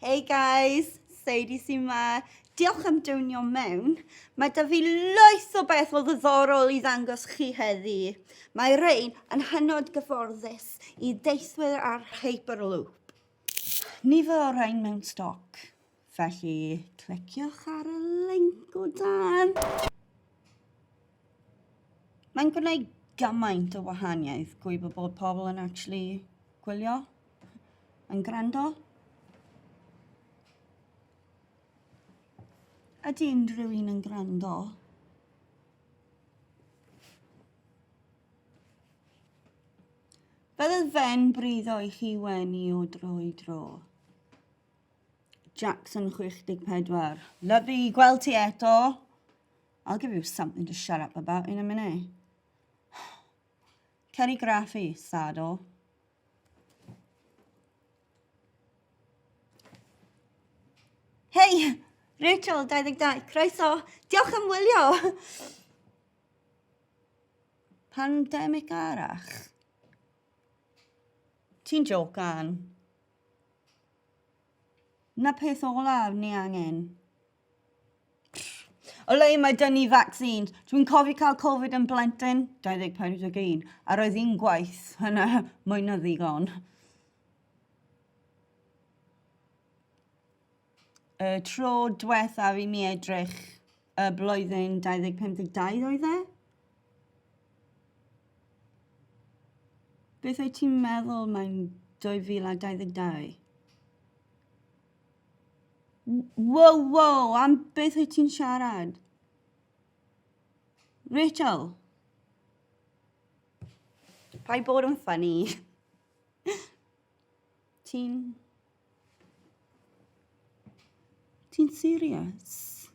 Hey guys, Sadie sy'n ma. Diolch am dewnio mewn. Mae da fi lwyth o beth o ddiddorol i ddangos chi heddi. Mae rhain yn hynod gyfforddus i deithwyr ar Hyperloop. Nifer o rhain mewn stoc, felly cliciwch ar y link o dan. Mae'n gwneud gymaint o wahaniaeth gwybod bod pobl yn actually gwylio. Yn gwrando? Ydy unrhyw un yn gwrando? Byddai fe'n briddo i chi wenu o dro i dro. Jackson 64. Lyfli gweld ti eto. I'll give you something to shut up about in a minute. Cer i graffu, Sado. Hei! Rachel, 22, croeso! Diolch am wylio! Pandemic arall? Ti'n jocan? Na peth olaf ni angen. O leia mae dyn ni vaccines. Dwi'n cofio cael Covid yn blentyn, 2041, a roedd un gwaith hynna mwy na ddigon. Y tro diwethaf i mi edrych y blwyddyn 2052 oedd e? Beth wyt ti'n meddwl mae'n 2022? Wow, wow, am beth wyt ti'n siarad? Rachel? Paid bod yn funny. Ti'n... Ti'n serious?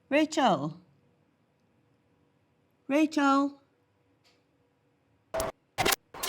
Rachel? Rachel?